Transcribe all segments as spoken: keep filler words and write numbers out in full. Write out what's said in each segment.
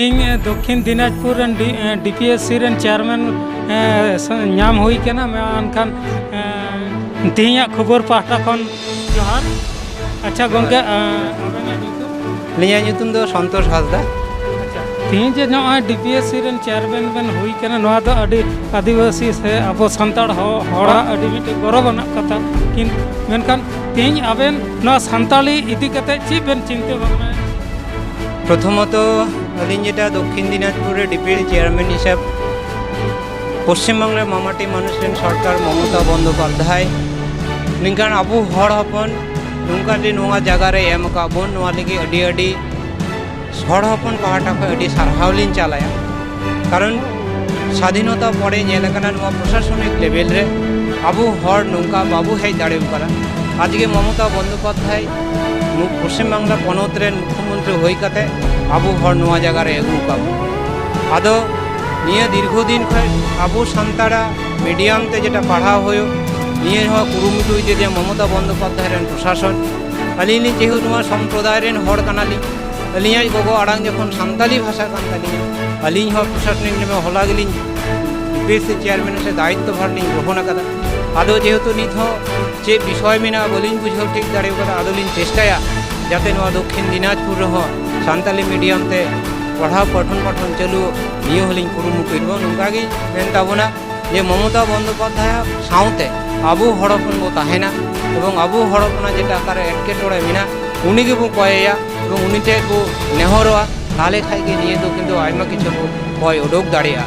ᱤᱧ ᱫᱚᱠᱠᱷᱤᱱ ᱫᱤᱱᱟᱡᱽᱯᱩᱨ ᱨᱮᱱ ᱰᱤ-, D P S C ᱨᱮᱱ ᱪᱮᱭᱟᱨᱢᱮᱱ, ᱮ, ᱥ-, ᱧᱟᱢ ᱦᱩᱭ ᱠᱟᱱᱟ᱾ ᱢᱮᱱᱠᱷᱟᱱ, ᱮ, ᱛᱮᱦᱮᱧᱟᱜ ᱠᱷᱚᱵᱚᱨ ᱯᱟᱦᱴᱟ ᱠᱷᱚᱱ ᱡᱚᱦᱟᱨ᱾ ᱟᱪᱪᱷᱟ ᱜᱚᱝᱠᱮ, ᱮ, ᱟᱵᱮᱱᱟᱜ ᱧᱩᱛᱩᱢ? ᱟᱹᱞᱤᱧᱟᱜ ᱧᱩᱛᱩᱢ ᱫᱚ ᱥᱚᱱᱛᱳᱥ ᱦᱟᱸᱥᱫᱟ᱾ ᱟᱪᱪᱷᱟ, ᱛᱮᱦᱮᱧ ᱡᱮ ᱱᱚᱜᱼᱚᱭ ᱰᱤ ᱯᱤ ᱮᱥ ᱥᱤ ᱨᱮᱱ ᱪᱮᱭᱟᱨᱢᱮᱱ ᱵᱮᱱ ᱦᱩᱭ ᱠᱟᱱᱟ, ᱱᱚᱣᱟ ᱫᱚ ᱟᱹᱰᱤ ᱟᱹᱫᱤᱵᱟᱹᱥᱤ ᱥᱮ ᱟᱵᱚ ᱥᱟᱱᱛᱟᱲ ᱦᱚ-, ᱦᱚᱲᱟᱜ ᱟᱹᱰᱤ ᱢᱤᱫᱴᱮᱡ ᱜᱚᱨᱚᱵᱽ ᱟᱱᱟᱜ ᱠᱟᱛᱷᱟ᱾ ᱠᱤᱱ-, ᱢᱮᱱᱠᱷᱟᱱ ᱛᱮᱦᱮᱧ ᱟᱵᱮᱱ ᱱᱚᱣᱟ ᱥᱟᱱᱛᱟᱲᱤ ᱤᱫᱤ ᱠᱟᱛᱮ ᱪᱮᱫ ᱵᱮᱱ ᱪᱤᱱᱛᱟᱹ ᱵᱷᱟᱵᱽᱱᱟᱭᱟ? ᱯᱨᱚᱛᱷᱚᱢᱚᱛᱚ, ᱟᱹᱞᱤᱧ ᱡᱮᱴᱟ ᱫᱚᱠᱠᱷᱤᱱ ᱫᱤᱱᱟᱡᱽᱯᱩᱨ ᱨᱮ D P S C chairman ᱦᱤᱥᱟᱹᱵ ᱯᱚᱥᱪᱤᱢ ᱵᱟᱝᱞᱟ ᱢᱟᱢᱟᱴᱤ ᱢᱟᱱᱩᱥ ᱨᱮᱱ ᱥᱚᱨᱠᱟᱨ ᱢᱚᱢᱚᱛᱟ ᱵᱚᱱᱫᱳᱯᱟᱫᱽᱫᱷᱟᱭ ᱱᱤᱝᱠᱟᱱ ᱟᱵᱚ ᱦᱚᱲ ᱦᱚᱯᱚᱱ ᱱᱚᱝᱠᱟ ᱡᱮ ᱱᱚᱣᱟ ᱡᱟᱭᱜᱟ ᱨᱮ ᱮᱢ ᱟᱠᱟᱫ ᱵᱚᱱ, ᱱᱚᱣᱟ ᱞᱟᱹᱜᱤᱫ ᱟᱹᱰᱤ ᱟᱹᱰᱤ ᱦᱚᱲ ᱦᱚᱯᱚᱱ ᱯᱟᱦᱴᱟ ᱠᱷᱚᱱ ᱟᱹᱰᱤ ᱥᱟᱨᱦᱟᱣ ᱞᱤᱧ ᱪᱟᱞᱟᱭᱟ᱾ ᱠᱟᱨᱚᱱ ᱥᱟᱫᱷᱤᱱᱚᱛᱟ ᱯᱚᱨᱮ ᱧᱮᱞ ᱟᱠᱟᱱᱟ ᱱᱚᱣᱟ ᱯᱨᱚᱥᱟᱥᱚᱱᱤᱠ ᱞᱮᱵᱮᱞ ᱨᱮ ᱟᱵᱚ ᱦᱚᱲ ᱱᱚᱝᱠᱟ ᱵᱟᱵᱚ ᱦᱮᱡ ᱫᱟᱲᱮ ᱟᱠᱟᱫᱟ᱾ ᱟᱡᱜᱮ ᱢᱚᱢᱚᱛᱟ ᱵᱚᱱᱫᱳᱯᱟᱫᱽᱫᱷᱟᱭ ᱢᱩ-, ᱯᱚᱥᱪᱤᱢ ᱵᱟᱝᱞᱟ ᱯᱚᱱᱚᱛ ᱨᱮᱱ ᱢᱩᱠᱷᱭᱚᱢᱚᱱᱛᱨᱤ ᱦᱩᱭ ᱠᱟᱛᱮ ᱟᱵᱚ ᱦᱚᱲ ᱱᱚᱣᱟ ᱡᱟᱭᱜᱟ ᱨᱮ ᱟᱹᱜᱩ ᱟᱠᱟᱫ ᱵᱚᱱᱟ᱾ ᱟᱫᱚ ᱱᱤᱭᱟᱹ ᱫᱤᱨᱜᱷᱚ ᱫᱤᱱ ᱠᱷᱚᱱ ᱟᱵᱚ ᱥᱟᱱᱛᱟᱲᱟᱜ ᱢᱤᱰᱤᱭᱟᱢ ᱛᱮ ᱡᱮᱴᱟ ᱯᱟᱲᱦᱟᱣ ᱦᱩᱭᱩᱜ, ᱱᱤᱭᱟᱹ ᱦᱚᱸ ᱠᱩᱨᱩᱢᱩᱴᱩ ᱤᱫᱤᱭᱮᱫᱟ ᱢᱚᱢᱚᱛᱟ ᱵᱚᱱᱫᱳᱯᱟᱫᱽᱫᱷᱟᱭ ᱨᱮᱱ ᱯᱨᱚᱥᱟᱥᱚᱱ᱾ ᱟᱹᱞᱤᱧ ᱞᱤᱧ ᱡᱮᱦᱮᱛᱩ ᱱᱚᱣᱟ ᱥᱚᱢᱯᱨᱚᱫᱟᱭ ᱨᱮᱱ ᱦᱚᱲ ᱠᱟᱱᱟᱞᱤᱧ, ᱟᱹᱞᱤᱧᱟᱜ ᱜᱚᱜᱚ ᱟᱲᱟᱝ ᱡᱚᱠᱷᱚᱱ ᱥᱟᱱᱛᱟᱞᱤ ᱵᱷᱟᱥᱟ ᱠᱟᱱ ᱛᱟᱹᱞᱤᱧᱟ, ᱟᱹᱞᱤᱧ ᱦᱚᱸ ᱯᱨᱚᱥᱟᱥᱚᱱᱤᱠ ᱞᱮᱵᱮᱞ ᱦᱚᱞᱟ ᱜᱮᱞᱤᱧ D P S C chairman ᱥᱮ ᱫᱟᱭᱤᱛᱛᱚ ᱵᱷᱟᱨ ᱞᱤᱧ ᱜᱨᱚᱦᱚᱱ ᱟᱠᱟᱫᱟ᱾ ᱟᱫᱚ ᱡᱮᱦᱮᱛᱩ ᱱᱤᱛ ᱦᱚᱸ ᱪᱮᱫ ᱵᱤᱥᱚᱭ ᱢᱮᱱᱟᱜᱼᱟ ᱵᱟᱹᱞᱤᱧ ᱵᱩᱡᱷᱟᱹᱣ ᱴᱷᱤᱠ ᱫᱟᱲᱮ ᱟᱠᱟᱫᱟ, ᱟᱫᱚᱞᱤᱧ ᱪᱮᱥᱴᱟᱭᱟ ᱡᱟᱛᱮ ᱱᱚᱣᱟ ᱫᱚᱠᱠᱷᱤᱱ ᱫᱤᱱᱟᱡᱽᱯᱩᱨ ᱨᱮᱦᱚᱸ ᱥᱟᱱᱛᱟᱞᱤ ᱢᱤᱰᱤᱭᱟᱢ ᱛᱮ ᱯᱟᱲᱦᱟᱣ ᱯᱚᱴᱷᱚᱱ ᱯᱟᱴᱷᱚᱱ ᱪᱟᱹᱞᱩ, ᱱᱤᱭᱟᱹ ᱦᱚᱸᱞᱤᱧ ᱠᱩᱨᱩᱢᱩᱴᱩᱭ ᱛᱟᱵᱚᱱ᱾ ᱱᱚᱝᱠᱟ ᱜᱮ ᱢᱮᱱ ᱛᱟᱵᱚᱱᱟ ᱡᱮ ᱢᱚᱢᱚᱛᱟ ᱵᱚᱱᱫᱳᱯᱟᱫᱽᱫᱷᱟᱭ ᱥᱟᱶᱛᱮ ᱟᱵᱚ ᱦᱚᱲ ᱦᱚᱯᱚᱱ ᱵᱚ ᱛᱟᱦᱮᱱᱟ ᱮᱵᱚᱝ ᱟᱵᱚ ᱦᱚᱲ ᱦᱚᱯᱚᱱᱟᱜ ᱡᱮᱴᱟ ᱚᱠᱟᱨᱮ ᱮᱴᱠᱮᱴᱚᱬᱮ ᱢᱮᱱᱟᱜ, ᱩᱱᱤ ᱜᱮᱵᱚ ᱠᱚᱭᱮᱭᱟ ᱮᱵᱚᱝ ᱩᱱᱤ ᱴᱷᱮᱱ ᱵᱚ ᱱᱮᱦᱚᱨᱚᱜᱼᱟ, ᱛᱟᱦᱚᱞᱮ ᱠᱷᱟᱡ ᱜᱮ ᱱᱤᱭᱟᱹ ᱫᱚ ᱠᱤᱱᱛᱩ ᱟᱭᱢᱟ ᱠᱤᱪᱷᱩ ᱵᱚ ᱠᱚᱭ ᱩᱰᱩᱠ ᱫᱟᱲᱮᱭᱟᱜᱼᱟ᱾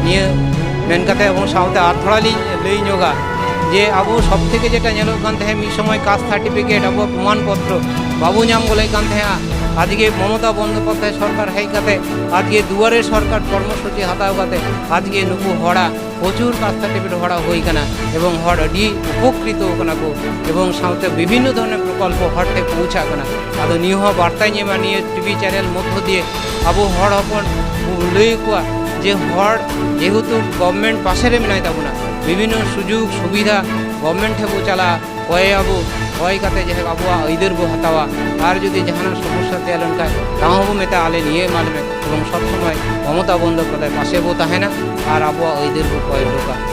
ᱱᱤᱭᱟᱹ ᱢᱮᱱ ᱠᱟᱛᱮ ᱮᱵᱚᱝ ᱥᱟᱶᱛᱮ ᱟᱨ ᱛᱷᱚᱲᱟ ᱞᱤᱧ ᱞᱟᱹᱭ ᱧᱚᱜᱟ ᱡᱮ ᱟᱵᱚ ᱥᱚᱵ ᱛᱷᱮᱠᱮ ᱡᱮᱴᱟ ᱧᱮᱞᱚᱜ ᱠᱟᱱ ᱛᱟᱦᱮᱸᱫ ᱢᱤᱫ ᱥᱚᱢᱚᱭ ᱠᱟᱥᱴ ᱥᱟᱨᱴᱤᱯᱷᱤᱠᱮᱴ ᱟᱵᱚᱣᱟᱜ ᱯᱨᱚᱢᱟᱱ ᱯᱚᱛᱨᱚ ᱵᱟᱵᱚ ᱧᱟᱢ ᱜᱚᱞᱮᱫ ᱠᱟᱱ ᱛᱟᱦᱮᱸᱫᱼᱟ᱾ ᱟᱡᱜᱮ ᱢᱚᱢᱚᱛᱟ ᱵᱚᱱᱫᱳᱯᱟᱫᱽᱫᱷᱟᱭ ᱥᱚᱨᱠᱟᱨ ᱦᱮᱡ ᱠᱟᱛᱮ ᱟᱡᱜᱮ ᱫᱩᱣᱟᱨᱮ ᱥᱚᱨᱠᱟᱨ ᱠᱚᱨᱢᱚᱥᱩᱪᱤ ᱦᱟᱛᱟᱣ ᱠᱟᱛᱮ ᱟᱡᱜᱮ ᱱᱩᱠᱩ ᱦᱚᱲᱟᱜ ᱯᱨᱚᱪᱩᱨ ᱠᱟᱥᱴ ᱥᱟᱨᱴᱤᱯᱷᱤᱠᱮᱴ ᱦᱚᱲᱟᱜ ᱦᱩᱭ ᱠᱟᱱᱟ ᱮᱵᱚᱝ ᱦᱚᱲ ᱟᱹᱰᱤ ᱩᱯᱚᱠᱨᱤᱛᱚ ᱠᱟᱱᱟ ᱠᱚ ᱮᱵᱚᱝ ᱥᱟᱶᱛᱮ ᱵᱤᱵᱷᱤᱱᱱᱚ ᱫᱷᱚᱨᱚᱱᱮᱨ ᱯᱨᱚᱠᱚᱞᱯᱚ ᱦᱚᱲ ᱴᱷᱮᱱ ᱯᱳᱣᱪᱷᱟᱜ ᱠᱟᱱᱟ᱾ ᱟᱫᱚ ᱱᱤᱭᱟᱹ ᱦᱚᱸ ᱵᱟᱨᱛᱟᱧ ᱮᱢᱟ ᱱᱤᱭᱟᱹ ᱴᱤᱵᱷᱤ ᱪᱮᱱᱮᱞ ᱢᱚᱫᱽᱫᱷᱚ ᱫᱤᱭᱮ ᱟᱵᱚ ᱦᱚᱲ ᱦᱚᱯᱚᱱ ᱵᱚ ᱞᱟᱹᱭ ᱟᱠᱚᱣᱟ ᱡᱮ ᱦᱚᱲ ᱡᱮᱦᱮᱛᱩ ᱜᱚᱵᱷᱢᱮᱱᱴ ᱯᱟᱥᱮ ᱨᱮ ᱢᱮᱱᱟᱭ ᱛᱟᱵᱚᱱᱟ, ᱵᱤᱵᱷᱤᱱᱱᱚ ᱥᱩᱡᱳᱜᱽ ᱥᱩᱵᱤᱫᱷᱟ ᱜᱚᱵᱷᱢᱮᱱᱴ ᱴᱷᱮᱱ ᱵᱚ ᱪᱟᱞᱟᱜᱼᱟ, ᱦᱚᱭ ᱟᱵᱚ, ᱦᱚᱭ ᱠᱟᱛᱮ ᱡᱟᱦᱟᱸ ᱟᱵᱚᱣᱟᱜ ᱟᱹᱭᱫᱟᱹᱨ ᱵᱚ ᱦᱟᱛᱟᱣᱟ᱾ ᱟᱨ ᱡᱩᱫᱤ ᱡᱟᱦᱟᱱᱟᱜ ᱥᱚᱢᱚᱥᱥᱟ ᱛᱮᱭᱟᱨ ᱞᱮᱱᱠᱷᱟᱱ, ᱛᱟᱦᱚᱸ ᱵᱚ ᱢᱮᱛᱟᱜᱼᱟ, "ᱟᱞᱮ ᱱᱤᱭᱟᱹ ᱮᱢᱟ ᱞᱮᱢᱮ", ᱮᱵᱚᱝ ᱥᱚᱵ ᱥᱚᱢᱚᱭ ᱢᱚᱢᱚᱛᱟ ᱵᱚᱱᱫᱚᱯᱟᱫᱷᱭᱟᱭ ᱯᱟᱥᱮ ᱵᱚ ᱛᱟᱦᱮᱱᱟ ᱟᱨ ᱟᱵᱚᱣᱟᱜ ᱟᱹᱭᱫᱟᱹᱨ ᱵᱚ ᱠᱚᱭ ᱦᱚᱴᱚ ᱠᱟᱜᱼᱟ᱾